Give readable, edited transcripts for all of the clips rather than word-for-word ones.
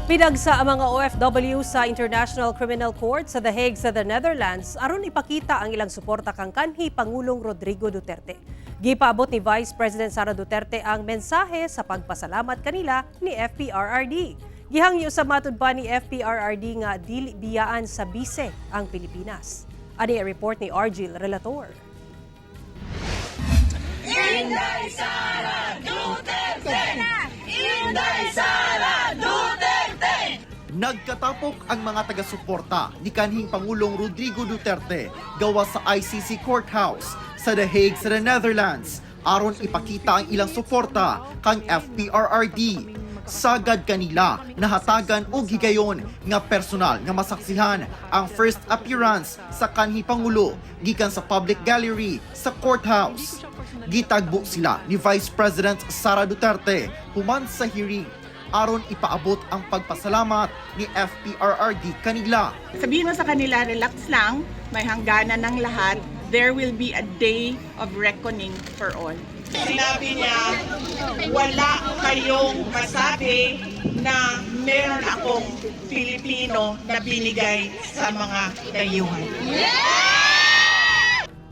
Pidagsa ang mga OFW sa International Criminal Court sa The Hague sa the Netherlands aron ipakita ang ilang suporta kang kanhi Pangulong Rodrigo Duterte. Gipaabot ni Vice President Sara Duterte ang mensahe sa pagpasalamat kanila ni FPRRD. Gihangyo sa matud pa ni FPRRD nga dili biyaan sa bise ang Pilipinas. Ani ang report ni Argil Relator. Inday Sara Duterte! Inday Sara Duterte! Nagkatapok ang mga taga-suporta ni kanhing Pangulong Rodrigo Duterte gawa sa ICC Courthouse sa The Hague sa the Netherlands aron ipakita ang ilang suporta kang FPRRD. Sagad kanila nahatagan og higayon nga personal nga masaksihan ang first appearance sa kanhi Pangulo gikan sa public gallery sa courthouse. Gitagbo sila ni Vice President Sara Duterte human sa hearing aron ipaabot ang pagpasalamat ni FPRRD kanila. Sabihin mo sa kanila, relax lang, may hangganan ng lahat. There will be a day of reckoning for all. Sinabi niya, wala kayong masabi na meron akong Pilipino na binigay sa mga dayuhan.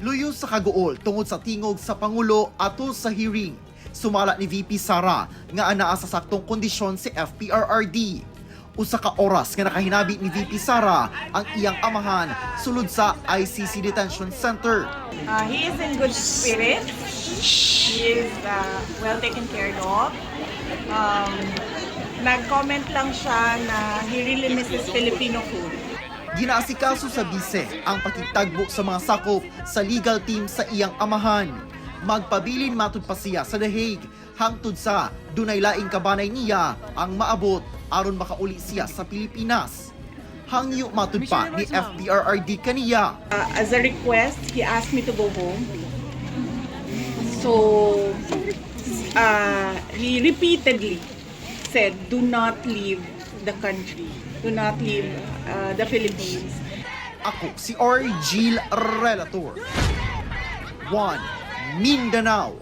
Luyo sa kaguol tungod sa tingog sa Pangulo atol sa hearing. Sumala ni VP Sara nga anaa sa saktong kondisyon si FPRRD. Usa ka oras nga nakahinabi ni VP Sara ang iyang amahan sulod sa ICC Detention Center. He is in good spirits. He is well taken care of. Nag-comment lang siya na he really misses Filipino food. Ginaasikaso sa bise ang pakigtagbo sa mga sakop sa legal team sa iyang amahan. Magpabilin matud pa siya sa The Hague hangtod sa dunay laing kabanay niya ang maabot aron makauli siya sa Pilipinas. Hangyo matud pa ni FPRRD kaniya. As a request, he asked me to go home. So, he repeatedly said, "Do not leave the country. Do not leave the Philippines." Ako si Argil Relator. 1 Mindanao.